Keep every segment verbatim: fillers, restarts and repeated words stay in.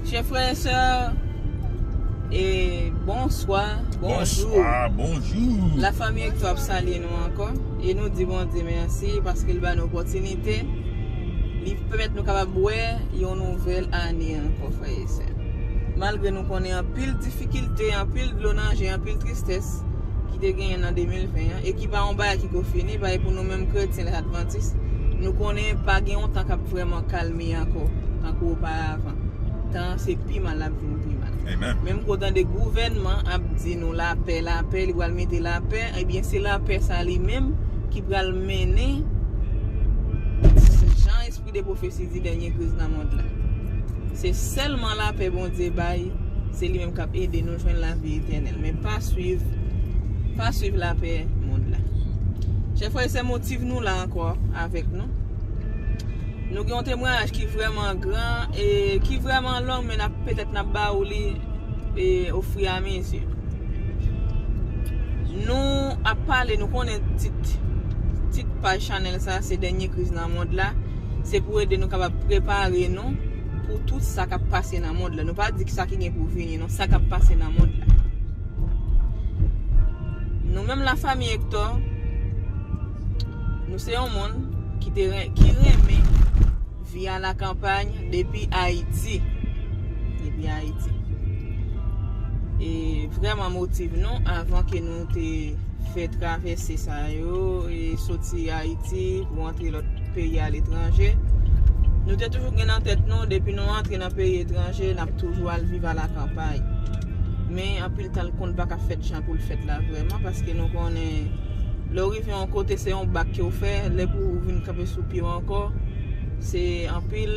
Chè frè e sè, e bonswa, bonjou. Bonswa, bonjou. Lafanmi Hector ap salye nou ankò. E nou di Bondye mèsi paske l ba nou opòtinite. Li pèmèt nou kapab wè yon nouvèl ane ankò, frè e sè. Malgre nou konnen anpil difikilte, anpil dlo nan je, anpil tristès ki te genyen nan de mil ven an, e ki pa yon bagay ki ko fini, bagay pou nou menm kretyen, lè advantis, nou konnen pa gen yon tan k ap vrèman kalme ankò, tankou oparavan. Tan an se pi mal l ap vin pi mal. Amen. Menm kote de gouvènman ap di nou lapè, lapè, li pral mete lapè, ebyen se lapè sa li menm ki pral mennen jan espri de pwofesi di dènye kriz nan mond la. Se sèlman lapè Bondye bay, se li menm k ap ede nou jwenn lavi etènèl. Men pa swiv, pa swiv lapè mond la. Chè frè e sè, motiv nou la ankò avèk nou. Nou gen yon temwayaj ki vrèman gran e ki vrèman long, men n ap, petèt n ap ba ou li e, ofri a mezi. Nou ap pale, nou konnen tit, tit paj chanèl sa, se dènye kriz nan mond la. Se pou ede nou kapab prepare nou pou tout sa k ap pase nan mond la. Nou pa di sa ki gen pou vini, non, sa k ap pase nan mond la. Nou menm lafanmi Hector, nou se yon moun ki te ren-, ki renmen vi a la campagne depi Ayiti. Depi Ayiti. E vrèman motiv nou, avan ke nou te fè travèse sa yo, e soti Ayiti pou antre lòt peyi aletranje. Nou te toujou gen nan tèt nou, depi nou antre nan peyi etranje, n ap toujou al viv a la campagne. Men anpil tan l konn pa ka fèt jan pou l fèt la vrèman, paske nou konnen lè w rive yon kote, se yon bak ke w fè, lè pou w vin kanpe sou pye w ankò, se anpil,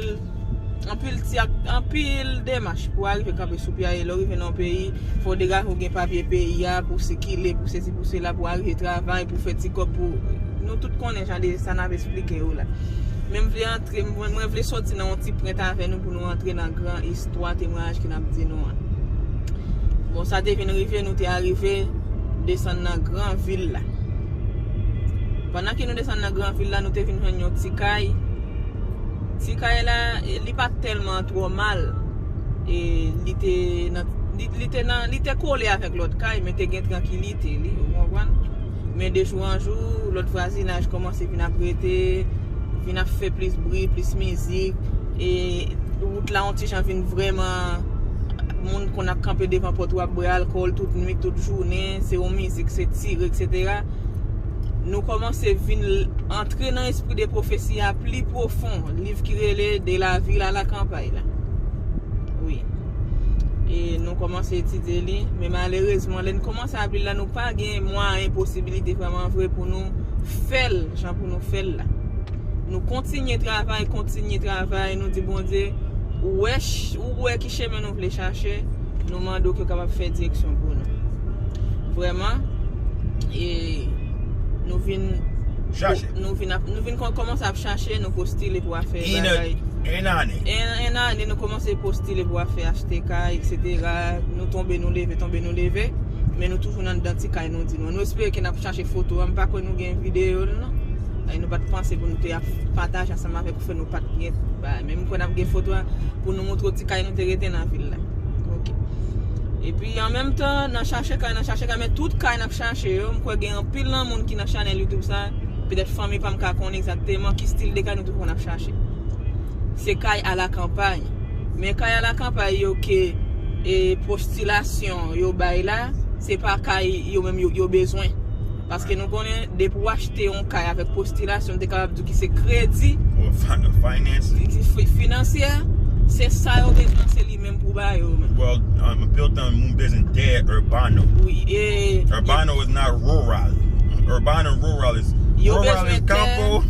anpil ti ak, anpil demach pou w arive kanpe sou pye a, e lè w rive nan yon peyi, fò w degaje w gen papye peyi a, pou w sikile, pou sesi, pou sela, pou w arive travay, pou w fè ti kòb, pou, nou tout konnen jan de sa n ap esplike yo la. Men m vle antre, mwen, mwen vle soti nan yon ti prent avè nou pou nou antre nan gran istwa temwayaj ke n ap di nou an. Bon, sa te vin rive, nou te arive desann nan gran vil la. Pandan ke nou desann nan gran vil la, nou te vin jwenn yon ti kay. Ti kay la, li pa tèlman twò mal. E li te nan, li, li te nan, li te kole avèk lòt kay, men te gen trankilite li, ou konprann? Men de jou an jou, lòt vwazinaj kòmanse vin ap rete, vin ap fè plis bri, plis mizik. E wout la, yon ti jan vin vrèman, moun konn ap kanpe devan pòt ou ap bwè alkòl tout nwit, tout jounen. Se yon mizik, se tire, etsetera. Nou kòmanse vin l-, antre nan espri de pwofesi a pli pwofon, liv ki rele De la ville à la campagne la. Wi. E nou kòmanse etidye li, men malerezman, lè n kòmanse ap li l la, nou pa gen mwayen, posibilite vrèman vre pou nou fè l jan pou nou fè l la. Nou kontinye travay, kontinye travay, nou di Bondye, ou wè ch-, ou wè ki chemen nou vle chache, nou mande w ke w kapab fè direksyon pou nou. Vrèman, e nou vin chache. Nou vin ap, nou vin kò-, kòmanse ap chache, nou postile pou afè bagay. En, en ane, nou kòmanse postile pou afè achte kay, etsetera. Nou tonbe, nou leve, tonbe, nou leve. Men nou toujou nan, nan ti kay nou di nou. Nou espere ke n ap chache foto a. M pa kwè nou gen videyo l non. Ay, nou pa t panse pou nou te ap pataje ansanm avèk ou, fè nou pa t gen bagay. Men m kwè n ap gen foto a pou nou montre w ti kay nou te rete nan vil la. Ok. Epi an menm tan, nan chache kay, nan chache kay, men tout kay n ap chache yo, m kwè gen anpil nan moun ki nan chanèl YouTube sa, petèt fanmi pa m ka konnen egzakteman ki stil de kay nou te konn ap chache. Se kay a la campagne. Men kay a la campagne yo ke, e, postilasyon yo bay la, se pa kay yo menm yo, yo bezwen. Paske nou konnen, depi w achte yon kay avèk postilasyon, m te kapab di w ki se kredi, oh, fin-, financier, ki, ki fi-, finansyè, se sa yo bezwen, se li menm pou ba yo menm. Well, um, anpil tan moun bezwen tè Urbano. Wi, e Urbano is not rural. Urbano rural is, yo rural bezwen is tè, campo.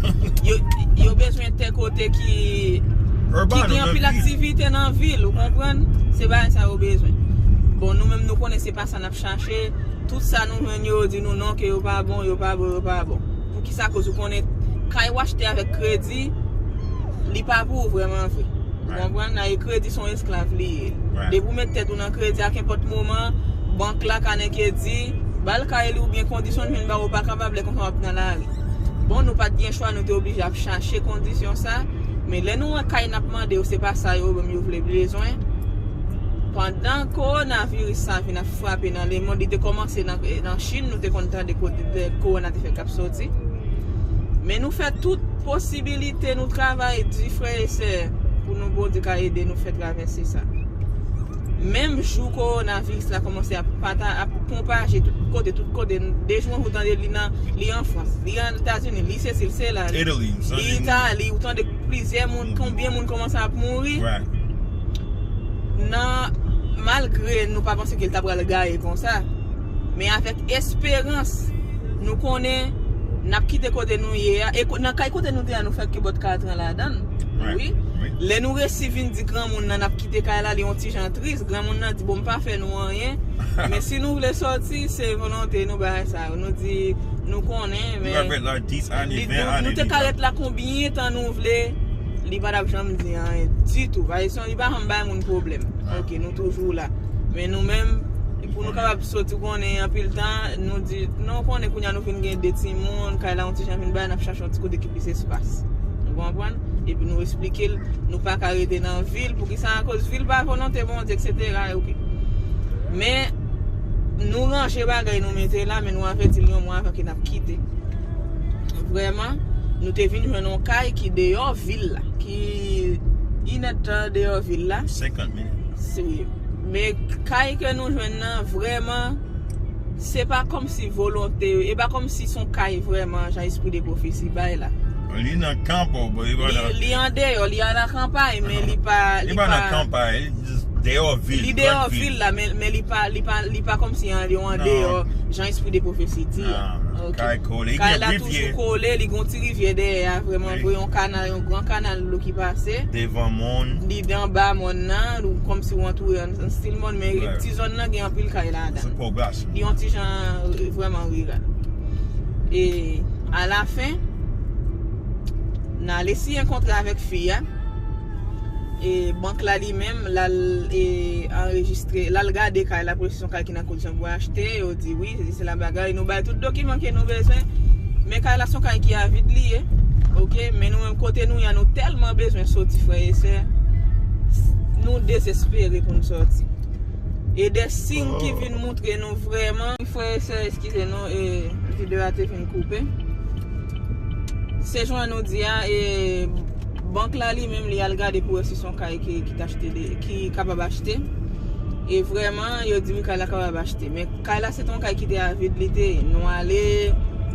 Yo, yo bezwen tè kote ki, ki gen anpil aktivite nan vil, ou konprann? Se bagay sa yo bezwen. Bon, nou menm nou konnen se pa sa n ap chache. Tout sa nou jwenn yo, yo di nou non, ke yo pa bon, yo pa bon, yo pa bon. Poukisa? Koz ou konnen kay w achte avèk kredi, li pa pou ou vrèman vre. Ou konprann? Nan kredi se yon esklav li ye. Depi w met tèt ou nan kredi, a kenpòt moman, bank la ka nèke di, ba l kay li oubyen kondisyon l jwenn ba ou pa kapab, lè konsa w ap nan lari. Bon, nou pa t gen chwa, nou te oblije ap chache kondisyon sa. Men lè nou wè kay n ap mande yo, se pa sa yo menm yo vle bezwen. Pandan kowonaviris sa vin ap frape nan lemonn, li te kòmanse nan, nan Chin, nou te konn tande kote de kowona te fè k ap soti. Men nou fè tout posibilite, nou travay di frè e sè pou nou, Bondye ka ede nou fè travèse sa. Menm jou kowonaviris la kòmanse ap pata, ap pwopaje tout kote, tout kote. De jou an jou tande li nan, li an Frans, li an Etazini, li sesi, li sela, li Itali, ou tande plizyè moun, konbyen moun kòmanse ap mouri. Nan, malgre nou pa panse ke l ta pral gaye konsa, men avèk esperans, nou konnen n ap kite kote nou ye a. E ko- nan kay kote nou te a, nou fè kibòt katran ladan l. Wi. Lè nou resi vin di granmoun nan n ap kite kay la, li yon ti jan tris. Granmoun nan di, "Bon, m pa fè nou anyen." Men si nou vle sòti, se volonte nou, bagay sa yo. Nou di, nou konnen, men li di, nou te ka ret la konbyen tan nou vle, li pa t ap janm di anyen ditou. Paske li pa janm bay moun pwoblèm. Ok, nou toujou la. Men nou menm, pou nou kapab soti, konnen anpil tan, nou di, non, konnen kounye a nou fin gen de timoun, kay la yon ti jan vin bay, n ap chache yon ti kote ki plis espas. Nou konprann? Epi nou eksplike l, nou pa ka rete nan vil. Poukisa? Akoz vil pa volonte Bondye, et cetera. Ok. Men, nou ranje bagay nou mete la, men nou avèti l yon mwa avan ke n ap kite. Vrèman, nou te vin jwenn yon kay ki deyò vil la, ki inèdtan deyò vil la. Senkant minit. Si, wi. Men kay ke nou jwenn nan, vrèman, se pa kòmsi volonte, e pa kòmsi se yon kay vrèman, jan espri de pwofesi bay la. Li nan kan pa w, bro, li pa nan... Li andeyò, li a la kanpay, men li pa, li pa nan kanpay, li just deyò vil, li deyò vil la, men, men li pa, li pa, li pa kòmsi an, an deyò, jan espri de pwofesi di a. Ok. Kay kole, li gen rivyè. Kay la toujou kole, li gen yon ti rivyè dèyè a, vrèman vre, yon kanal, yon gran kanal dlo ki pase. Devan mòn. Li anba mòn nan, ou kòmsi w antoure an, an stil mòn, men ti zòn nan gen anpil kay ladan. Li yon ti jan, eh, vrèman riral. E alafen, n al siyen kontra avèk fi a. E bank la li menm, l al, e, anrejistre, l al gade kay la pou l si se yon kay ki nan kondisyon pou achte. Yo di wi, sesi sela, bagay. Nou bay tout dokiman ke nou bezwen. Men kay la se yon kay ki avid li ye. Ok, men nou menm kote nou ye a, nou tèlman bezwen soti, frè e sè. Nou dezespere pou n soti. E de siy ki vin moutre nou vrèman, frè e sè, eskize nou, e, videyo a te fin koupe. Se jan nou di a, e, bank la li menm, li al gade pou wè si se yon kay ki, ki t achte de, ki kapab achte. E vrèman, yo di wi, kay la kapab achte. Men kay la se te yon kay ki te avid, li te ye. Nou ale,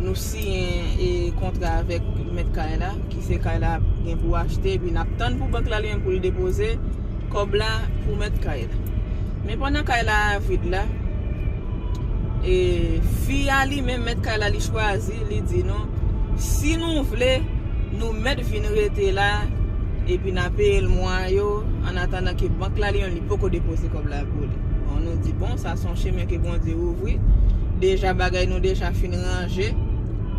nou siyen, e, kontra avèk mèt kay la, ki se kay la gen pou achte, epi n ap tann pou bank la li menm pou l depoze kòb la pou mèt kay la. Men pandan kay la avid la, e, fi a li menm, mèt kay la, li chwazi, li di nou, si nou vle, nou mèt vin rete la, epi n a peye l mwa yo, an atandan ke bank la li menm, li poko depoze kòb la pou li. Bon, nou di, bon, sa se yon chemen ke Bondye ouvri. Deja bagay nou deja fin ranje.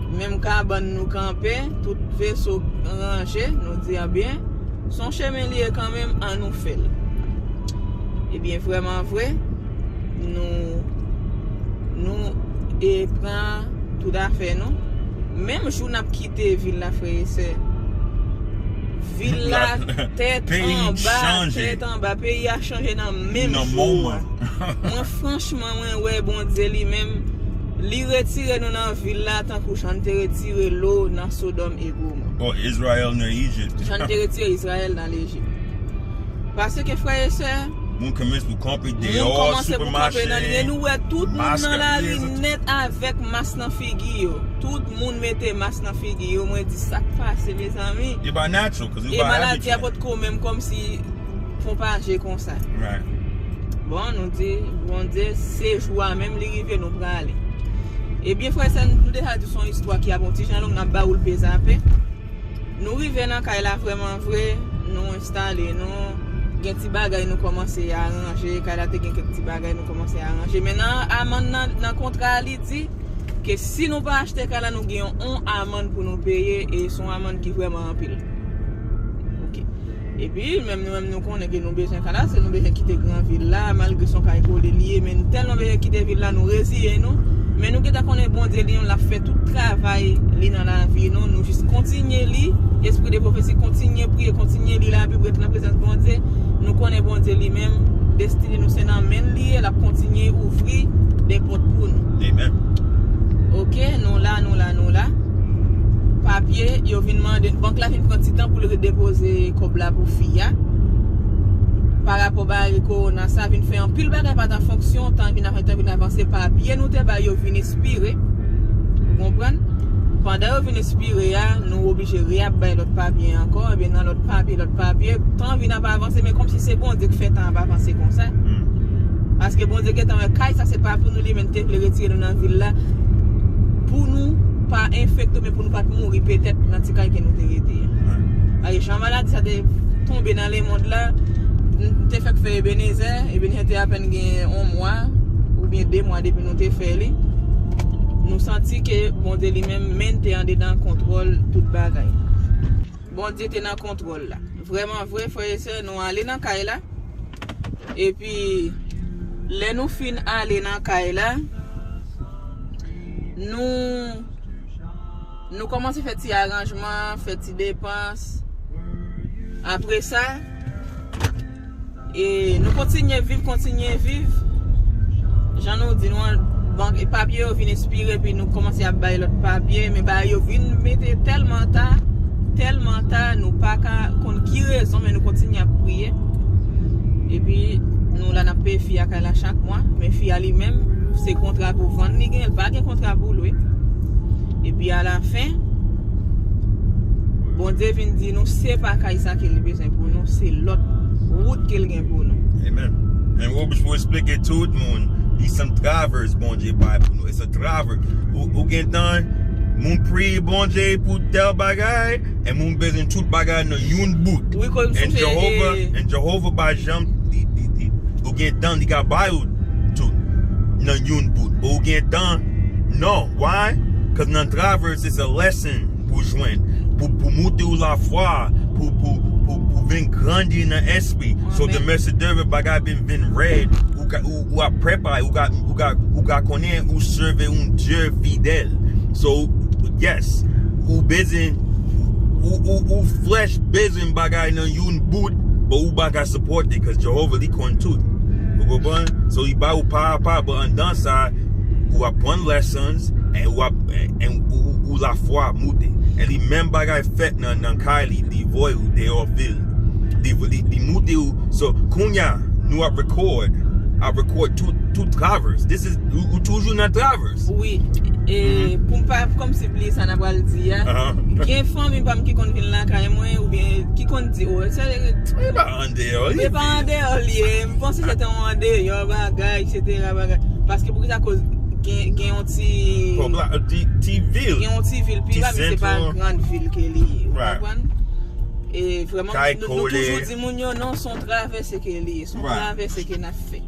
Menm kabann nou kanpe, tout veso ranje, nou di, ebyen, se yon chemen li ye kanmenm, ann nou fè l. Ebyen, vrèman vre, nou, nou, e, pran tout afè nou. Menm jou n ap kite vil la, frè e sè, vil la, tèt anba, tèt anba, peyi a chanje nan menm jou a. Mwen, franchman, mwen wè Bondye li menm, li retire nou nan vil la tankou jan l te retire Lo nan Sodòm e Gomò. Jan l te retire Izrayèl nan Lejip. Paske, frè e sè, moun kòmanse pou kanpe nan lari, nou wè tout moun nan lari nèt avèk mas nan figi yo. Tout moun mete mas nan figi yo. Mwen di, sa k pase, mezanmi? E maladi a potko menm kòmsi pwopaje konsa. Bon, nou di, Bondye, se jou a menm li rive, nou prale. Ebyen, frè e sè, nou deja di se yon istwa ki ap yon ti jan long, n ap ba ou l pe zape. Nou rive nan kay la vrèman vre, nou enstale nou, gen ti bagay nou kòmanse aranje, kay la te gen kèk ti bagay nou kòmanse aranje. Men nan amann nan, nan kontra a, li di ke si nou pa achte kay la, nou gen yon, yon amann pou nou peye, e se yon amann ki vrèman anpil. Ok. Epi, menm nou menm nou konnen ke nou bezwen kay la, se nou bezwen kite gran vil la, malgre se yon kay kole li ye, men nou tèlman bezwen kite vil la, nou reziye nou. Men nou gentan konnen Bondye li menm l ap fè tout travay li nan lavi nou. Nou jis kontinye li, espri de pwofesi, kontinye priye, kontinye li Labib, rete nan prezans Bondye. Nou konnen Bondye li menm, destine nou ouvri de pòt pou nou. Amen. Ok, nou la, nou la, nou la. Papye, yo vin mande, bank la vin pran ti tan pou l depoze kòb la pou fi a. Pa rapò bagay kowona, sa vin fè anpil bagay pa t ap fonksyon, tan vin avanse, tan vin avanse, papye nou te bay yo vin espire. Ou konprann? Pandan yo vin espire a, nou oblije re ap bay lòt papye ankò, ebyen nan lòt papye, lòt papye, tan vin ap avanse, men kòmsi se Bondye k fè tan ap avanse konsa. Paske Bondye gentan wè kay sa se pa pou nou, li menm te vle retire nou nan vil la pou nou pa enfekte, men pou nou pa t mouri petèt nan ti kay ke nou te rete a. Paske jan maladi sa te tonbe nan lemonn la, nou te fèk fè Ebenezer, Ebenezer te apèn gen yon mwa oubyen de mwa depi nou te fè li. Nou santi ke Bondye li menm, men te andedan kontwòl tout bagay. Bondye te nan kontwòl la. Vrèman vre, frè e sè, nou ale nan kay la. Epi, lè nou fin ale nan kay la, nou, nou kòmanse fè ti aranjman, fè ti depans. Apre sa, e, nou kontinye viv, kontinye viv. Jan nou di, nou an bank, e, papye yo vin espire, epi nou kòmanse ap bay lòt papye, men bagay yo vin mete tèlman ta, tèlman ta, nou pa ka konn ki rezon, men nou kontinye ap priye. Epi, nou la n ap peye fi a kay la chak mwa, men fi a li menm, se kontra pou vann li gen, li pa gen kontra pou lwe. Epi, alafen, Bondye vin di nou, se pa kay sa ke li bezwen pou nou, se lòt wout ke l gen pou nou. Amen. And w oblije pou eksplike tout moun, li se yon traverse Bondye bay pou nou. E se traverse. Ou, ou gen tan, moun priye Bondye pou tèl bagay, e moun bezwen tout bagay nan youn bout. Wi, kon And Jehovah, e, and Jehovah pa janm, li, li, li, ou gen tan, li ka bay ou tout nan youn bout. Ou gen tan, non. Why? Cause nan traverse, it's a lesson pou jwenn, pou, pou moute ou lafwa, pou, pou, pou, pou vin grandi nan espri. So, the Amen. Message de bagay vin, vin red, ou ka, ou, ou ap prepare, ou ka, ou ka, ou ka konnen ou sèvi yon Dye fidèl. So, yes, ou bezwen, ou, ou, ou flesh bezwen bagay nan youn bout, but ou pa ka support it, cause Jehovah li konn tout. Ou konprann? So, li ba ou pa a pa, but andan sa, ou ap pran lessons, and ou ap, and ou, ou, ou lafwa moute. And li menm bagay fèt nan, nan kay li, li voye ou deyò vil. Li, li, li moute ou. So, kounya, nou ap record, ap record tout, tout traverse. This is, ou, ou toujou nan traverse. Wi. E, pou m pa kòmsi bliye sa n ap pral di a. Gen fanmi pa m ki konn vin lakay mwen, oubyen ki konn di, o, se, e pa andeyò, e pa andeyò li ye. M panse se te yon andeyò, bagay, et cetera, bagay. Paske poukisa koz gen, gen yon ti, ti, ti vil. Gen yon ti vil pi ba, men se pa gran vil ke li ye. Ou konprann? E vrèman, nou, nou toujou di moun yo, non, se yon travèse ke li ye. Se yon travèse ke n ap fè.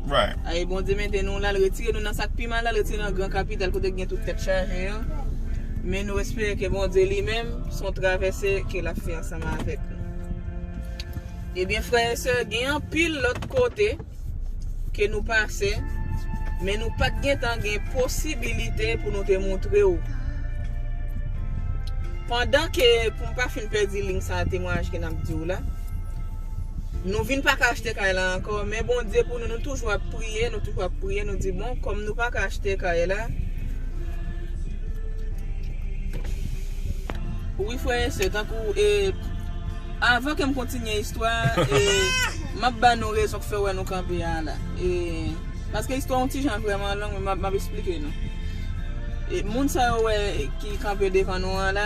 Aye, Bondye mete nou la, l retire nou nan sa k pi mal la, l retire nou nan gran kapital kote gen tout tèt chaje yo. Men nou espere ke Bondye li menm, se yon travèse ke l ap fè ansanm avèk nou. Ebyen, frè e sè, gen anpil lòt kote ke nou pase, men nou pa t gentan gen posibilite pou nou te montre w. Pandan ke, pou m pa fin pèdi liy sa, temwayaj ke n ap di w la, nou vin pa ka achte kay la ankò, men Bondye pou nou, nou toujou ap priye, nou toujou ap priye, nou di, bon, kòm nou pa ka achte kay la, wi, frè e sè, tankou, e, avan ke m kontinye istwa, e, m ap ba nou rezon k fè w wè nou kanpe a la. E, paske istwa yon ti jan vrèman long, men m ap, m ap eksplike nou. E, moun sa yo wè ki kanpe devan nou an la,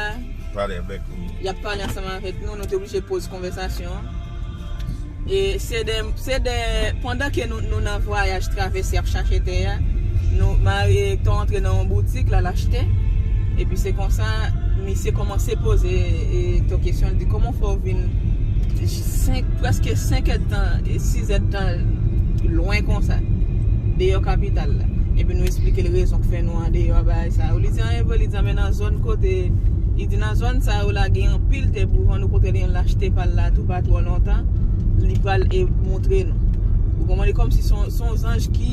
pale avèk nou. Y ap pale ansanm avèk nou, nou te oblije poze konvèsasyon an. E se de, se de, pandan ke nou, nou nan vwayaj travèse ap chache tè a, nou, mari Hector antre nan yon boutik, l al achte. Epi se konsa, misye kòmanse poze, e, Hector kesyon, l di, kòman w fè w vin senk, prèske senk èdtan, e, sis èdtan lwen konsa, deyò kapital la? Epi nou eksplike l rezon k fè nou andeyò bagay sa yo. Li di anyen vre, li di, men nan zòn kote, li di nan zòn sa yo la gen anpil tè pou vann, ou kote li, l achte pa l la tou pa twò lontan, li pral e montre nou. Ou konprann, li kòmsi se yon, se yon zanj ki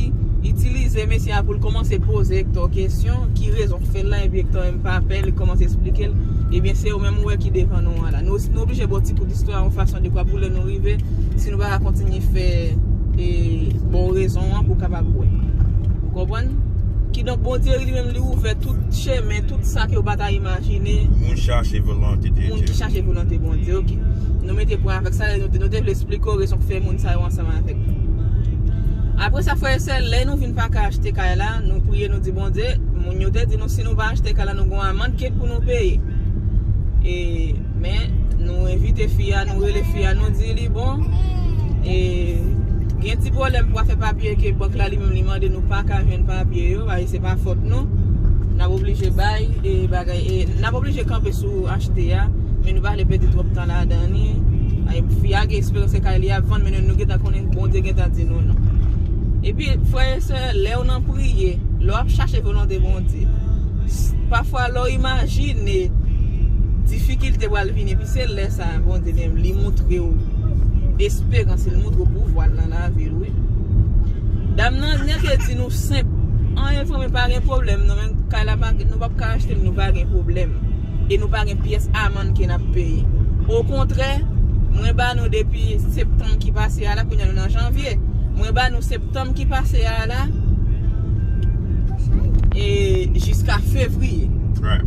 itilize mesye a pou l kòmanse poze Hector kesyon, ki rezon k fè l la, epi Hector menm pa pè, li kòmanse eksplike l, ebyen se yo menm ou wè ki devan nou an la. Nou, nou oblije ba w ti bout istwa yon fason de kwa pou lè nou rive, si nou pa ka kontinye fè, e, ba w rezon an pou w kapab wè. Konprann? Kidonk, Bondye li menm li ouvè tout chemen, tout sa ke w pa ta imajine. Moun chache volonte de Moun ki Dye. Chache volonte Bondye, ok. Nou mete pwen avèk sa, nou te, nou te vle eksplike w rezon k fè moun sa yo ansanm avèk nou. Apre sa, frè e sè, lè nou vin pa ka achte kay la, nou priye, nou di Bondye, moun yo te di nou si nou pa achte kay la, nou gon amann ke pou nou peye. E, men, nou envite fi a, nou rele fi a, nou di li, bon, e, gen ti pwoblèm pou afè papye ke bank la li menm li mande, nou pa ka jwenn papye yo, paske se pa fòt nou. N ap oblije bay, e, bagay, e, n ap oblije kanpe sou achte a, men nou pa vle pèdi twòp tan ladan li. E, fi a gen esperans se kay li ap vann, men nou, nou gentan konnen Bondye gentan di nou non. Epi, frè e sè, lè w nan priye, lè w ap chache volonte Bondye, s-, pafwa lè w imajine difikilte pral vini, epi se lè sa a, Bondye menm, li montre w esperans, li montre w pouvwa l nan lavi l, wi. Dam nan, nèg te di nou senp, anyen vrèman pa gen pwoblèm, non, men kay la pa, nou p ap ka achte l, nou pa gen pwoblèm. E nou pa gen pyès amann ke n ap peye. Okontrè, mwen ba nou depi septanm ki pase a la, kounye a nou nan janvye. Mwen ba nou septanm ki pase a la, e jiska fevriye. Right.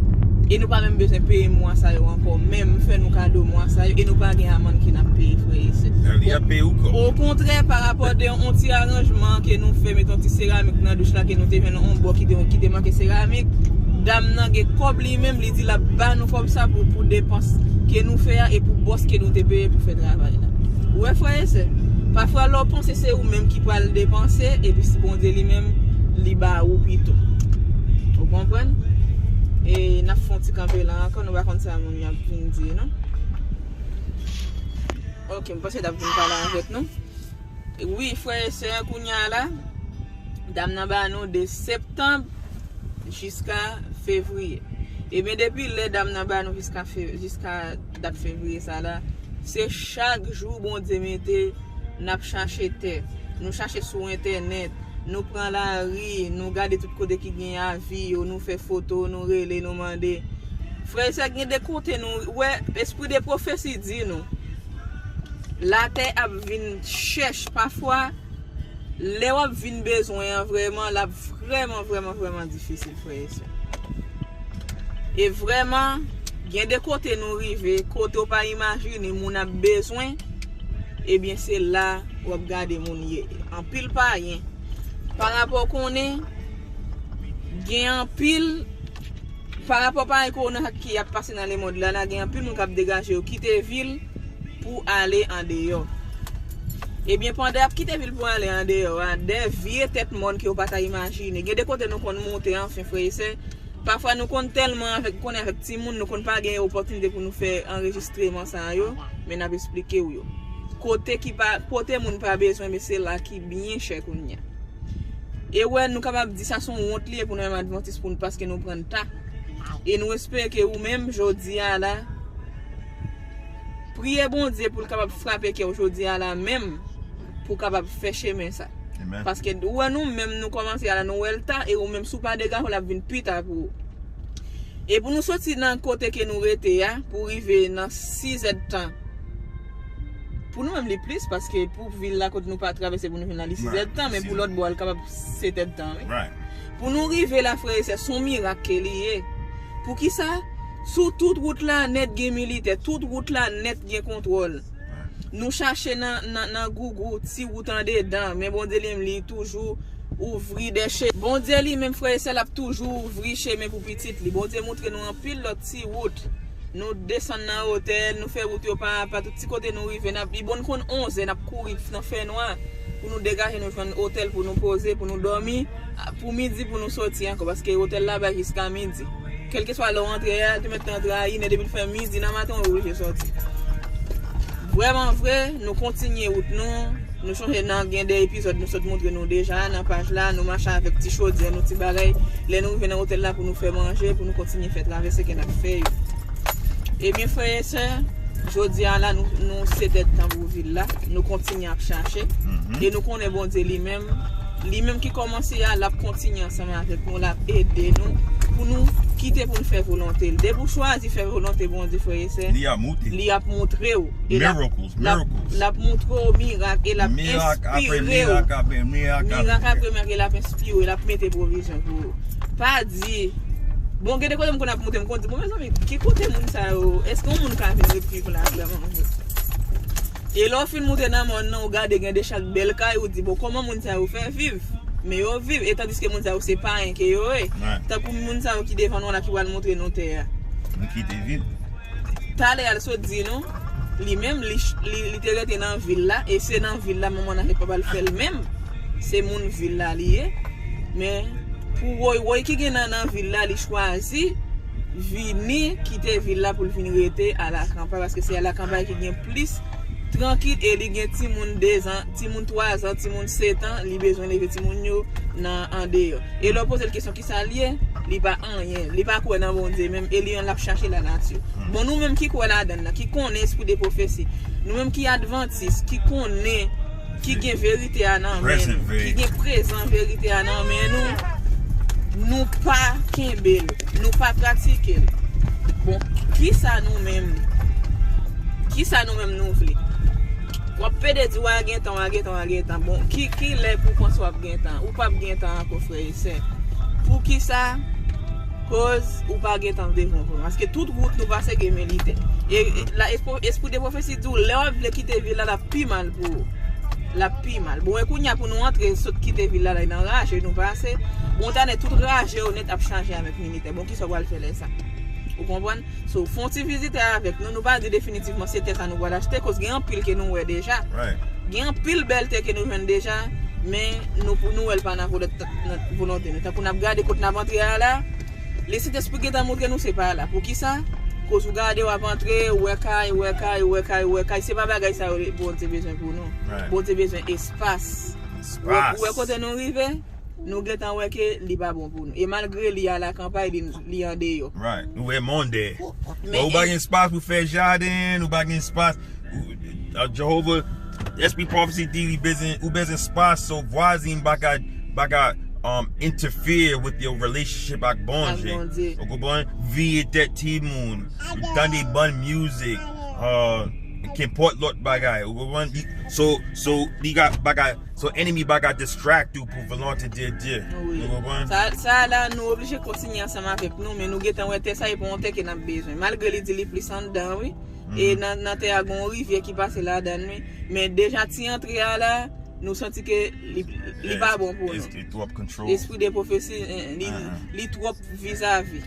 E nou pa menm bezwen peye mwa sa yo ankò. Menm fè nou kado mwa sa yo, e nou pa gen amann ke n ap peye, frè e sè. Li ap peye ou kò. Okontrè, pa rapò de yon ti aranjman ke nou fè, met yon ti seramik nan douch la, ke nou te jwenn yon bò ki te, ki te make seramik. Dam nan gen kòb li menm, li di l ap ba nou kòb sa pou, pou depans ke nou fè a e pou bòs ke nou te peye pou fè travay la. Ou wè, frè e sè, pafwa lè w panse se ou menm ki pral depanse, epi si Bondye li menm, li ba ou pito. Ou konprann? E n ap fè yon ti kanpe la ankò, nou pa konn sa moun yo ap vin di, non. Ok, m panse l ap vin pale avèk nou. Wi, frè e sè, kounye a la, dam nan ba nou de septanm jiska fevriye. Ebyen, depi lè dam nan ba nou jiska fe-, jiska dat fevriye sa la, se chak jou Bondye mete, n ap chache tè. Nou chache sou entènèt, nou pran lari, nou gade tout kote ki gen avi yo, nou fè foto, nou rele, nou mande. Frè e sè, gen de kote nou wè, espri de pwofesi di nou, latè ap vin chèch pafwa. Lè w ap vin bezwen an, vrèman, l ap vrèman, vrèman, vrèman difisil, frè e sè. E vrèman, gen de kote nou rive, kote w pa imajine, moun ap bezwen, ebyen, se la w ap gade moun ye. Anpil payen. Pa rapò konnen, gen anpil, pa rapò payen kowona ki ap pase nan lemond la, la gen anpil moun k ap degaje yo kite vil pou ale andeyò. Ebyen, pandan y ap kite vil pou ale andeyò a, de vye tèt mòn ke w pa ta imajine. Gen de kote nou konn monte, anfen, frè e sè. Pafwa nou konn tèlman avèk, konnen avèk timoun, nou konn pa gen opòtinite pou nou fè anrejistreman sa yo, men n ap esplike w yo. Kote ki pa, kote moun pa bezwen, men se la ki byen chè kounye a. E wè, nou kapab di sa se yon wont li ye pou nou menm advantis pou nou, paske nou pran ta. E nou espere ke ou menm, jodi a la, priye Bondye pou l kapab frape kè w jodi a la menm, pou w kapab fè chemen sa. Amen. Paske ou wè nou menm, nou kòmanse a la, nou wè l ta, e ou menm, si w pa degaje w, l ap vin pi ta pou ou. E pou nou soti nan kote ke nou rete a, pou rive nan sizèdtan. Pou nou menm, li plis, paske pou vil la kote nou pa travèse pou nou vin la, li sizèdtan, men pou lòt bò a, li kapab setèdtan, wi. Pou nou rive la, frè e sè, se yon mirak ke li ye. Poukisa? Sou tout wout la nèt gen militè, tout wout la nèt gen kontwòl. Nou chache nan, nan, nan Google, ti wout andedan, men Bondye li menm, li toujou ouvri de che-, Bondye li menm, frè e sè, l ap toujou ouvri chemen pou pitit li. Bondye montre nou anpil lòt ti wout. Nou desann nan otèl, nou fè wout yo pa apa, tout ti kote nou rive, n ap, li bon konn onzè, n ap kouri nan fènwa pou nou degaje nou jwenn otèl pou nou poze, pou nou dòmi, pou midi pou nou soti ankò, paske otèl la bay jiska midi. Kèlkeswa lè w antre a, te mèt antre a inè, depi l fè midi nan maten, w oblije sòti. Vrèman vre, nou kontinye wout nou. Nou chonje nan gen de epizòd nou sot montre nou deja nan paj la, nou mache avèk ti chodyè nou, ti bagay. Lè nou rive nan otèl la pou nou fè manje, pou nou kontinye fè travèse ke n ap fè yo. Ebyen, frè e sè, jodi a la, nou, nou setèdtan pou vil la. Nou kontinye ap chache. E nou konnen Bondye li menm, Li menm ki kòmanse a, l ap kontinye ansanm avèk nou, l ap ede nou, pou nou kite pou n fè volonte l. Depi w chwazi fè volonte Bondye, frè e sè, li ap montre w. L ap, l ap, l ap montre w mirak e l ap enspire w. Mirak apre mirak, e l ap enspire w, l ap mete pwovizyon pou ou. Pa di, bon, gen de kote m konn ap monte, m konn di, bon, mezanmi, ki kote moun sa yo? Èske yon moun ka vin ret viv la vrèman vre? E lè w fin moute nan mòn nan, ou gade gen de chak bèl kay, ou di, bon, kòman moun sa yo fè viv? Men yo viv, e tandiske moun sa yo se payen ke yo ye. Tankou moun sa yo ki devan nou an la ki pral montre nou tè a. Nou kite viv. Talè a l sot di nou, li menm, li, li, li te rete nan vil la, e se nan vil la manman l avèk papa l fè l menm. Se moun vil la li ye. Men, pou woy woy ki gen nan, nan vil la, li chwazi vini kite vil la pou l vin rete alakanpay, paske se alakanpay ki gen plis trankil e li gen timoun de zan, timoun twa zan, timoun sèt an, li bezwen leve timoun yo nan andeyò. E lè w poze l kesyon kisa l ye, li pa anyen, li pa kwè nan Bondye menm, e li menm l ap chache lanati. Bon, nou menm ki kwè ladan l la, ki konnen espri de pwofesi, nou menm ki advantis, ki konnen ki gen verite a nan men nou, ki gen prezan verite a nan men nou, nou pa kenbe l, nou pa pratike l. Bon, kisa nou menm, kisa nou menm nou vle? W ap pede di w a gen tan, w a gen tan, w a gen tan. Bon, ki, ki lè pou w panse w ap gen tan? Ou p ap gen tan ankò, frè e sè. Poukisa? Koz ou pa gen tan devan w. Paske tout wout nou pase gen militè. E, e, la, espri, espri de pwofesi di w, lè w ap vle kite vil la, l ap pi mal pou ou. L ap pi mal. Bon, e kounye a pou nou antre, sot kite vil la, la, nan raje nou pase. Bon, tande tout raje yo nèt ap chanje avèk militè. Bon, kisa w pral fè lè sa? Ou konprann? So, fè yon ti vizite avèk nou. Nou pa di definitivman se tè sa nou pral achte, koz gen anpil ke nou wè deja. Gen anpil bèl tè ke nou jwenn deja, men nou, pou nou wè l pa nan volonte, nan volonte nou. Tankou n ap gade kot n ap antre a la, Lesentespri gentan montre nou se pa la. Poukisa? Koz ou gade, w ap antre, ou wè kay, ou wè kay, ou wè kay, ou wè kay. Se pa bagay sa yo Bondye bezwen pou nou. Bondye bezwen espas. Ou wè, ou wè kote nou rive? Nou gentan wè ke li pa bon pou nou. E malgre li alakanpay, li, li andeyò. Nou wè monde. Bon, ou pa gen espas pou fè jaden, ou pa gen espas. Ou, uh, Jewova, espri pwofesi di li bezwen, ou bezwen espas, so vwazen pa ka, pa ka, um, interfere with your relationship ak Bondye. Ou konprann? Veye tèt timoun, tande bòn music, uh, kenpòt lòt bagay. Ou konprann? So, so, li ka, pa ka, so enemi pa ka distract ou pou volonte de Dye. Ou konprann? Sa, sa la, nou oblije kontinye ansanm avèk nou, men nou gentan wè tè sa, e pa yon tè ke n ap bezwen. Malgre li di li plis anndan, wi. E nan, nan tè a, gen yon rivyè ki pase ladan l, wi. Men deja ti antre a la, nou santi ke li, li pa bon pou nou. Espri de pwofesi, eh, li, li twòp vizavi.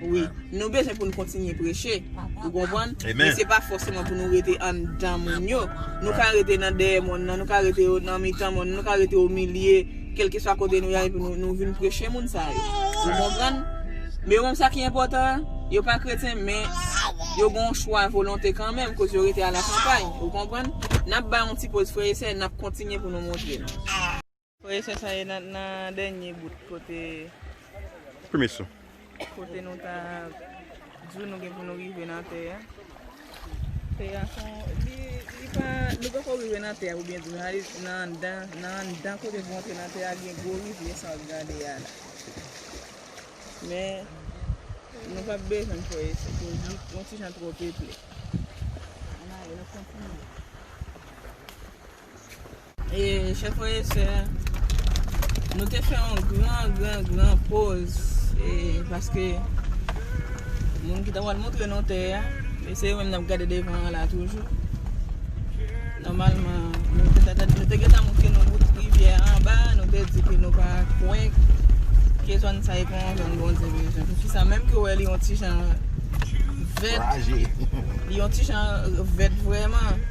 Wi. Nou bezwen pou nou kontinye preche. Ou konprann? Men se pa fòseman pou nou rete anndan moun yo. Nou ka rete nan dèyè mòn nan, nou ka rete nan mitan mòn, nou ka rete o milye, kèlkeswa kote nou ye, epi nou, nou vin preche moun sa yo. Ou konprann? Men yo menm sa ki enpòtan, yo pa kretyen, men yo gen yon chwa volonte kanmenm, koz yo rete alakanpay. Ou konprann? N ap bay yon ti poz, frè e sè, n ap kontinye pou nou montre nou. Frè e sè, sa ye nan, nan dènye bout kote. Kote nou ta di w nou gen pou nou rive nan tè a. Tè a se yon, li, li pa, nou poko rive nan tè a, oubyen di nou ale nan anndan, nan anndan kote pou antre nan tè a, gen gwo rivyè sa w ap gade a la. Men, nou p ap bezwen fè eseye, koz li yon ti jan twò peple. Ann ale, n ap kontinye. E, chè frè e sè, nou te fè yon gran, gran, gran poz, e, paske moun ki ta pral montre nou tè a, e se yo menm n ap gade devan an la toujou. Nòmalman, nou te, nou te gentan montre nou wout rivyè anba, nou te di ke nou pa kwè ke zòn sa e pa yon zòn Bondye bezwen. Poukisa? Menm ke w wè li yon ti jan vèt. Li yon ti jan vèt vrèman.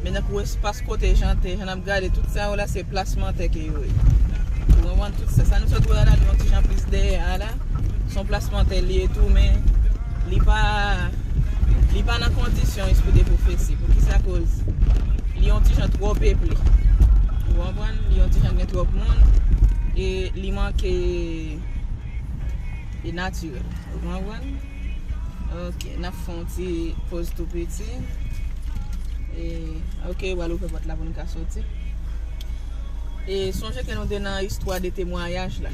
Men nan kou espas kote jan te, jan n ap gade, tout sa yo la, se plasman tè ke yo ye. Ou konprann? Tout sa, sa nou sot wè la, li yon ti jan plis dèyè a la. Se yon plasman tè li ye tou, men li pa, li pa nan kondisyon espri de pwofesi. Poukisa? Koz li yon ti jan twò peple. Ou konprann? Li yon ti jan gen twòp moun. E li manke e natirèl. Ou konprann? Ok, n ap fè yon ti poz tou piti. E, ok, yo pral ouvè pòt la pou n ka soti. E sonje ke nou te nan istwa de temwayaj la.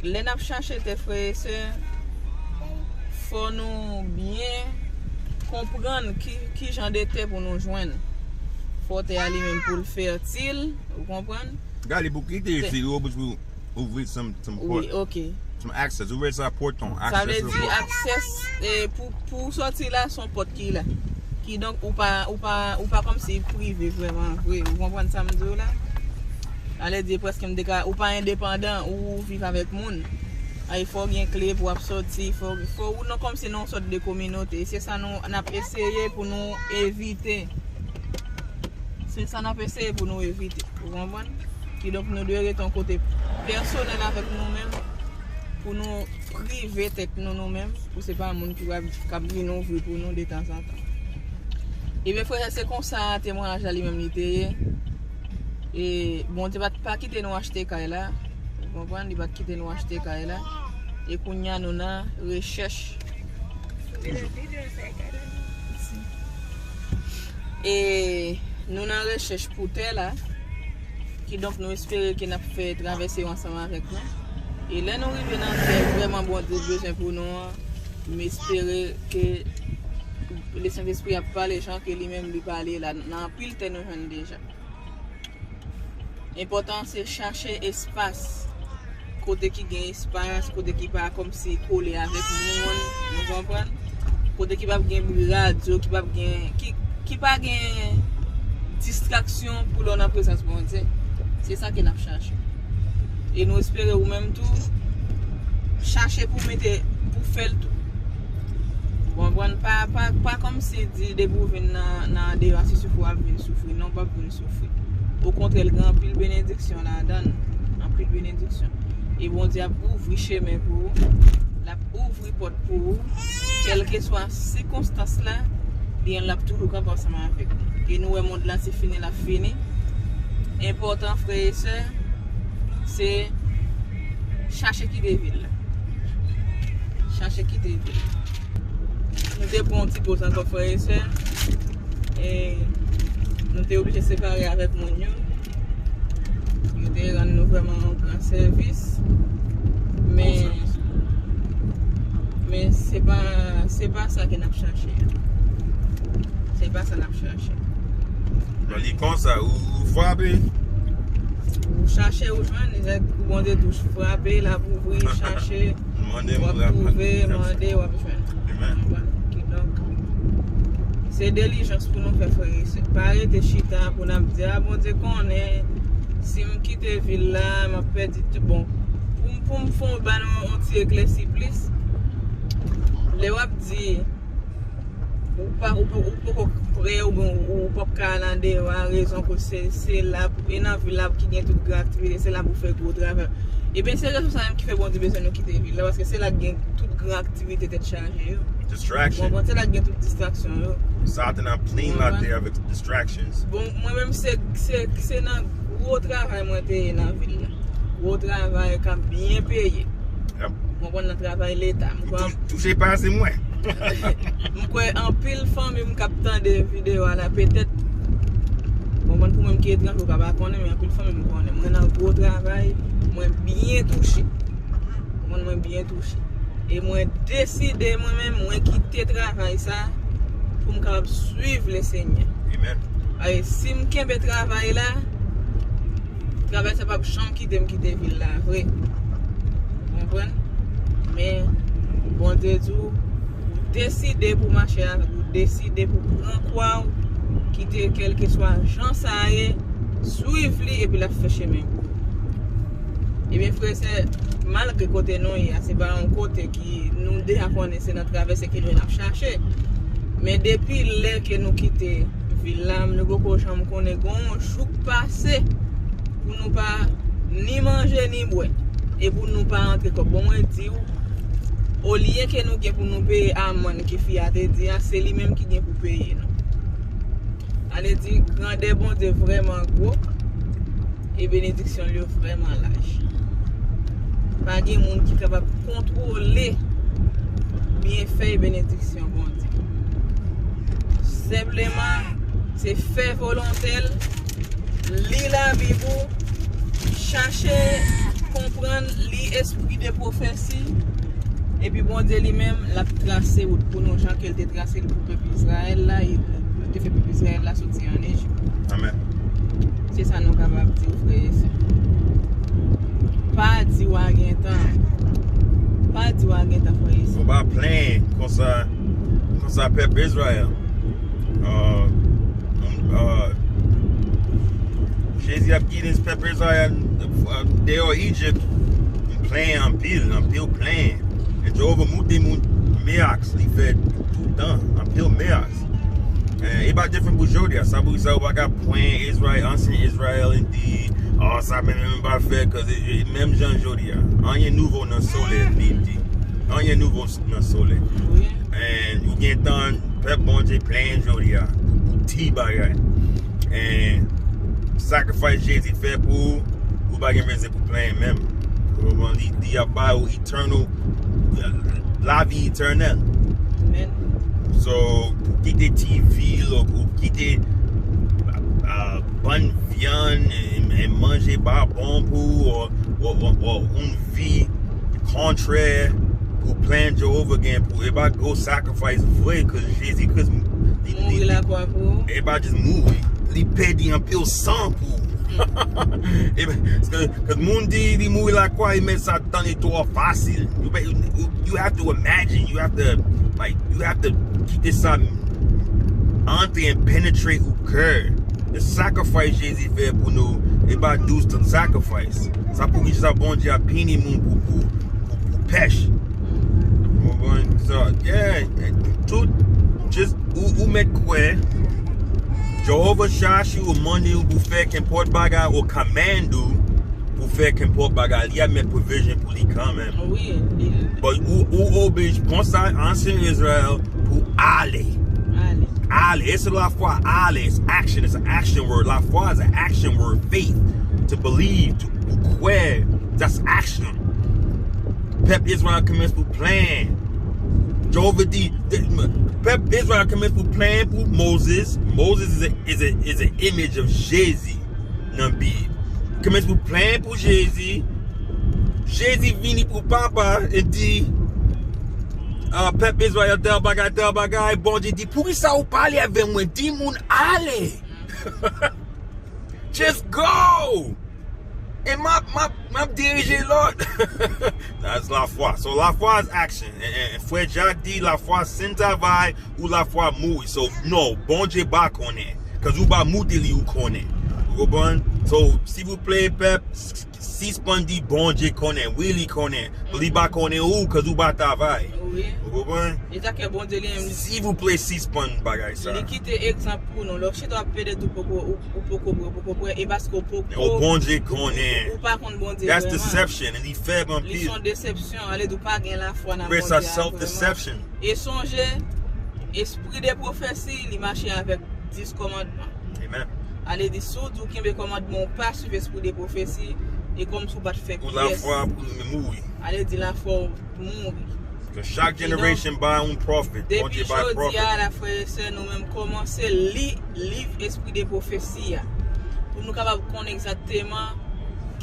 Lè n ap chache tè, frè e sè, fò nou byen konprann ki, ki jan de tè pou nou jwenn. Fò tè a li menm pou l fètil, ou konprann? Gali, pou kite fi yo, pou ouvri some, some port. Wi, ok. Some access. Ouvri sa pòt, yon access. Sa vle di access, eh, pou, pou w sòti la, se yon pòt ki la. Kidonk, ou pa, ou pa, ou pa kòmsi prive vrèman vre. Ou konprann sa m di w la? Sa vle di, prèske m te ka, ou pa endepandan, ou viv avèk moun. Ay, fò w gen kle pou w ap sòti, fò, fò ou nan kòmsi nan yon sòt de kominote. Se sa nou, n ap eseye pou nou evite. Se sa n ap eseye pou nou evite. Ou konprann? Kidonk, nou dwe rete yon kote pèsonèl avèk nou menm, pou nou prive tèt nou, nou menm, pou se pa moun ki w ap, k ap vin ouvri pou nou detanzantan. Ebyen, frè, se konsa temwayaj la li menm li te ye. E Bondye pa t, pa kite nou achte kay la. Ou konprann? Li pa t kite nou achte kay la. E kounye a, nou nan rechèch. E nou nan rechèch pou tè la. Kidonk, nou espere ke n ap fè travèse yo ansanm avèk nou. E lè nou rive nan tè vrèman Bondye bezwen pou nou an, m espere ke Lesentespri ap pale jan ke li menm li pale la, nan anpil tè nou jwenn deja. Enpòtan se chache espas, kote ki gen espas, kote ki pa kòmsi kole avèk moun, nou konprann? Kote ki p ap gen bri radyo, ki p ap gen, ki, ki pa gen distraksyon pou lè w nan prezans Bondye. Se sa ke n ap chache. E nou espere ou menm tou, chache pou mete, pou fè l tou. Ou konprann? Pa, pa, pa kòmsi di depi w vin nan, nan andeyò a, se soufri w ap vin soufri. Non, w p ap vin soufri. Okontrè, l gen anpil benediksyon ladan l. Anpil benediksyon. E Bondye ap ouvri chemen pou ou. L ap ouvri pòt pou ou. Kèlkeswa sikonstans la, li, l ap toujou kanpe ansanm avèk nou. E nou wè mond lan se fini l ap fini. Enpòtan, frè e sè, se chache kite vil la. Chache kite vil la. Nou te pran yon ti poz ankò, frè e sè. E nou te oblije separe avèk moun yo. Yo te rann nou vrèman yon gran sèvis. Men, men se pa, se pa sa ke n ap chache a. Se pa sa n ap chache. Bon, li konsa, ou, ou frape. Ou chache, ou jwenn, nèg pou Bondye tou frape, l ap ouvri, chache, w ap twouve, mande, w ap jwenn. Amen. Kidonk, se dilijans pou nou fè, frè e sè. Pa rete chita pou n ap di, a, Bondye konnen, si m kite vil la, m ap pèdi tout. Bon, pou m, pou m fè, ban nou yon ti eklèsi plis. Lè w ap di, ou pa, ou, ou poko prè, oubyen ou, ou p ap ka al andeyò a, rezon ke se, se la, e nan vil la ki gen tout gran aktivite, se la pou fè gwo travay. Ebyen, se rezon sa menm ki fè Bondye bezwen nou kite vil la, paske se la k gen tout gran aktivite tèt chaje yo. Distraction. Ou konprann? Se la k gen tout distraksyon yo. Satan ap plen latè avèk distractions. Bon, mwen menm, se, se, se nan gwo travay mwen te ye nan vil la. Gwo travay k ap byen peye. Yep. Mwen konn nan travay leta. M kwè tou-, touche pase mwen. M kwè anpil fanmi m k ap tande videyo a la, petèt, bon, mwen, pou mwen ki etranje, ou ka pa konnen, men anpil fanmi m konnen. Mwen nan gwo travay, mwen byen touche. Mwen, mwen byen touche. E mwen deside, mwen menm, mwen kite travay sa pou m kapab swiv Lesenyè. Amen. Ay, si m kenbe travay la, travay sa p ap janm kite m kite vil la vre. Ou konprann? Men, Bondye di w, ou deside pou mache avèk, ou deside pou pran kwa w, kite kèlkeswa jan sa ye, swiv li epi l ap fè chemen pou ou. Ebyen, frè e sè, malgre kote nou ye a, se pa yon kote ki nou deja konnen se nan travèse ke nou n ap chache. Men depi lè ke nou kite vil la, nou poko janm konnen gen yon jou k pase pou nou pa ni manje ni bwè. E pou nou pa antre kòb. Bon, mwen di w, olye ke nou gen pou nou peye amann ke fi a te di a, se li menm ki gen pou peye nou. Sa vle di, grandè Bondye vrèman gwo, e benediksyon l yo vrèman laj. Pa gen moun ki kapab kontwole byenfè e benediksyon Bondye. Senpleman, se fè volonte l, Li Labib ou, chache konprann, li espri de pwofesi, epi Bondye li menm, l ap trase wout pou nou, jan ke l te trase l pou pèp Izrayèl la, e l te fè pèp Izrayèl la soti ann Ejip. Amèn. Se sa nou kapab di w, frè e sè. Pa di w a gen tan. Pa di w a gen tan, frè e sè. Fò pa plenyen konsa, konsa pèp Izrayèl. Uh, uh, Jezi ap gide pèp Izrayèl, uh, deyò Ejip, plenyen anpil, anpil plenyen. E Jewova monte moun mirak, li fè toutan, anpil mirak. Eh, e pa diferan pou jodi a. Sa pou sa ou pa ka pran Izrayèl, ansyen Izrayèl, e di, oh, sa menm, menm pa fè, 'cause it, it, menm jan jodi a. Anyen nouvo nan solèy, li di. Anyen nouvo nan solèy. Wi. And ou gen tan, pèp Bondye plenyen jodi a. Pou, pou ti bagay. And sacrifice Jezi fè pou ou, ou pa gen bezwen pou plenyen menm. Ou konprann? Li, li ap ba ou eternal, lavi etènèl. Amen. So, pou kite ti vi, ou kite, uh, bann vyann, e, e manje pa bon pou ou, ou, ou, ou, ou yon vi kontrè pou plan Jewova gen pou, e pa go sacrifice vre, 'cause Jezi Kris, li, li, mouri lakwa pou ou. E pa just mouri. Li pèdi anpil san pou ou. E pa, 'cause, 'cause moun di li mouri lakwa, e men sa tande twò fasil. You, you, you have to imagine, you have to, like, you have to kite sa antre and penetrate ou kè. The sacrifice Jezi fè pou nou, e pa just a sacrifice. Sa pou ki sa Bondye ap pini moun pou, pou, pou, pou pèch. Ou konprann? So, yeah, tout, just, ou, ou mèt kwè, Jewova chache ou, mande ou pou fè kenpòt bagay, ou command ou, pou fè kenpòt bagay, li ap met provision pou li kanmenm. Wi, li But ou, ou oblije, konsa, ansyen Izrayèl, pou ale. Ale. Ale. E se lafwa, ale. It's action. It's an action word. Lafwa is an action word. Faith. To believe. To, pou kwè. That's action. Pèp Izrayèl kòmanse pou plenyen. Jewova di, de, pèp Izrayèl kòmanse pou plenyen pou Moses. Moses is a, is a, is an image of Jezi. Nan Bib. Kòmanse pou plenyen pou Jezi. Jezi vini pou papa e di, ah, pèp Izrayèl, tèl bagay, tèl bagay. Bondye di, poukisa ou pale avè mwen? Di moun ale. Just go. E m ap, m ap, m ap dirije lòt. That's lafwa. So lafwa is action. E, e, e, frè Jack di lafwa se yon travay, ou lafwa mouri. So, non, Bondye pa konnen. 'Cause ou pa moute li, ou konnen. Ou konprann? So, silvouplè, pèp, s-, s-, sispann di Bondye konnen. Wi, li konnen. Li pa konnen ou, 'cause ou pa travay. Wi. Ou konprann? E sa ke Bondye li menm. Silvouplè, sispann bagay sa. Li kite egzanp pou nou. Lè w chita w ap plede tou poko, ou, ou poko prè, ou poko prè, e paske w poko. Ou Bondye konnen. Ou pa konn Bondye vrèman. That's deception, and li fèb anpil. Li se yon desepsyon, ale di w pa gen lafwa nan Bondye a vrèman. Self-deception. E sonje, espri de pwofesi, li mache avèk dis kòmandman. Amen. Ale di, si w di w kenbe kòmandman, ou pa swiv espri de pwofesi, e kòmsi w pa t fè pyès. Ou lafwa pou mouri. Ale di lafwa w mouri. Ke chak generation bay yon prophet. Depi jodi a la, frè e sè, nou menm kòmanse li liv espri de pwofesi a. Pou nou kapab konnen egzakteman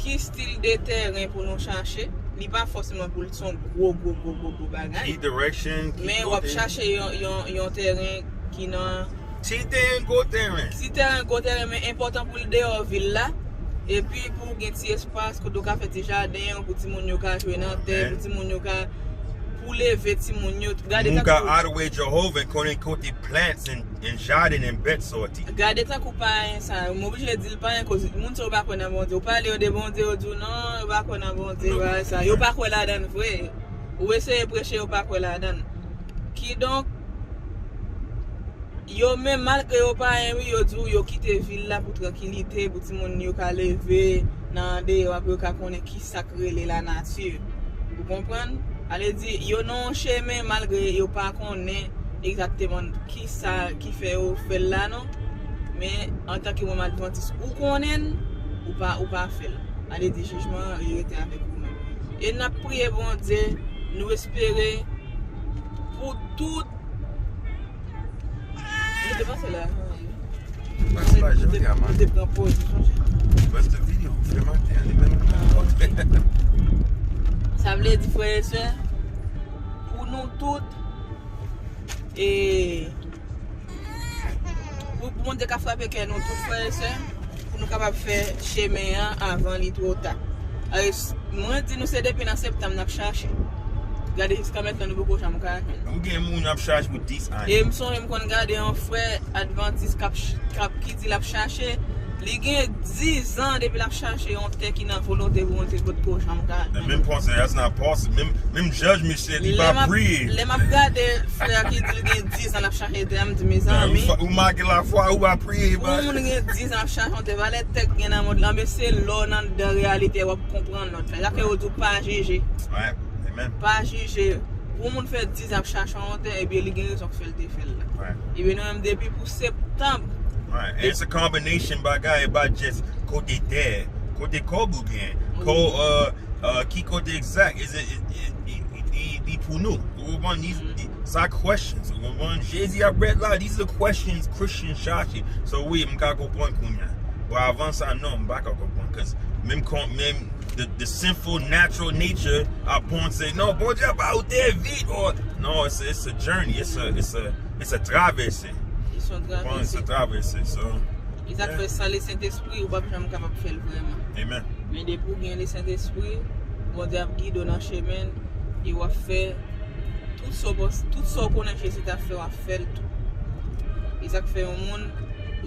ki stil de tèren pou nou chache. Li pa fòseman pou l se yon gwo, gwo, gwo, gwo, gwo bagay. Ki direction, ki kote. Men w ap chache yon, yon, yon tèren ki nan. Ti tèren, gwo tèren. Ti tèren, gwo tèren, men enpòtan pou l deyò vil la. Epi pou w gen ti espas kote w ka fè ti jaden, pou timoun yo ka jwe nan tè, pou timoun yo ka, pou leve timoun yo. Gade tankou. Moun ka adore Jewova, konnen kote plants and, and jaden and bèt soti. Gade tankou payen sa yo. M oblije di l payen, koz moun sa yo pa kwè nan Bondye. Ou pale yo de Bondye, yo di w non, yo pa kwè nan Bondye, bagay sa. Yo pa kwè ladan l vre. Ou eseye preche, yo pa kwè ladan l. Kidonk, yo menm, malgre yo payen, wi, yo di w yo kite vil la pou trankilite, pou timoun yo ka leve nan andeyò, pou yo ka konnen ki sa k rele lanati. Ou konprann? Ale di, yo nan yon chemen, malgre yo pa konnen egzakteman ki sa ki fè yo fè l la, non. Men, antanke moun advantis, ou konnen l, ou pa, ou pa fè l. Ale di, jijman an, li rete avèk ou menm. E n ap priye Bondye, nou espere pou tout. Nou te panse la. Ou te pran poz, ou sonje? Rest the video, fè maten an, li menm. Sa vle di, frè e sè, pou nou tout, e pou, pou Bondye ka frape kè nou tout, frè e sè, pou nou kapab fè chemen an avan li twò ta. E, mwen di nou se depi nan septanm n ap chache. Gade jiska mentnan nou poko janm ka jwenn. Ou gen moun ap chache pou dis ane. E m sonje m konn gade yon frè advantis k ap ch-, k ap, ki di l ap chache. Li gen dis an depi l ap chache yon tè ki nan volonte Bondye potko janm ka jwenn. Menm panse, that's not possible. Menm, menm judge misye, li pa priye. Lè m ap gade frè a ki di l gen dis an l ap chache tè a, m di, mezanmi. Ou make lafwa, ou pa priye. Pou moun gen dis an ap chache yon tè, valè tè k gen nan mond lan, men se lè w nan anndan reyalite w ap konprann lòt la. Sa fè yo di w pa jije. Pa jije. Pou yon moun fè dis an ap chache yon tè, ebyen li gen rezon k fè l te fè l la. Ebyen nou menm depi pou septanm. It's a combination bagay, e pa just kote tè, kote kòb ou gen, ko, uh, uh, ki kote egzak, is it, it, it, it, it, it pou nou. Ou konprann? It's a questions. Ou konprann? Jezi ap ret la, these are questions Christians chache. So wi, m ka konprann kounye a. Bon, avan sa, non, m pa ka konprann. 'Cause menm kon, menm the, the sinful natural nature ap panse, non, Bondye ap ba ou te vit, or, no, it's, it's a journey, it's a, it's a, it's a travèse. It's a travèse, so. E sa k fè san Lesentespri, ou p ap janm kapab fè l vrèman. Amen. Men depi w gen Lesentespri, Bondye ap gide w nan chemen, e w ap fè tout sa w panse, tout sa w konnen Jezi t ap fè, w ap fè l tou. E sa k fè yon moun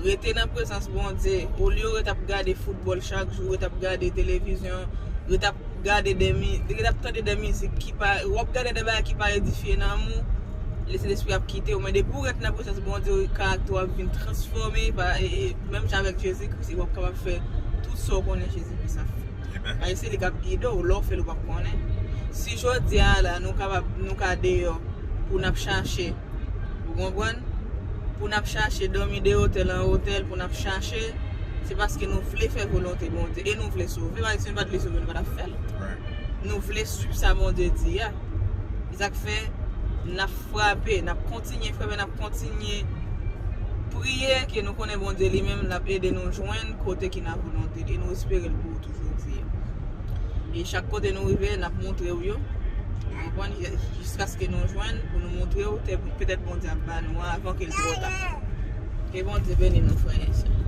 rete nan prezans Bondye, olye w ret ap gade foutbòl chak jou, ret ap gade televizyon, ret ap gade de mi-, ret ap tande de mizik ki pa, w ap gade de bagay ki pa edifye nanm ou, Lesentespri ap kite w. Men depi w ret nan prezans Bondye, karaktè w ap vin transfòme, pa, e, e, menm jan avèk Jezi Kris, e w ap kapab fè tout sa w konnen Jezi Kris ap fè. Paske se li k ap gide w, lè w fè l, ou p ap konnen. Si jodi a la, nou kapab, nou ka deyò pou n ap chache, ou konprann? Pou n ap chache dòmi de otèl an otèl, pou n ap chache, se paske nou vle fè volonte Bondye e nou vle sove. Paske si nou pa t vle sove, nou pa t ap fè l. Nou vle swiv sa Bondye di a. E sa k fè n ap frape, n ap kontinye frape, n ap kontinye priye, ke nou konnen Bondye li menm l ap ede nou jwenn kote ki nan volonte l, e nou espere l pou ou tou jodi a. E chak kote nou rive, n ap montre w yo. Ou konprann? Jiskaske nou jwenn pou nou montre w, te, petèt Bondye ap ba nou an avan ke l twò ta. Ke Bondye beni nou, frè e sè.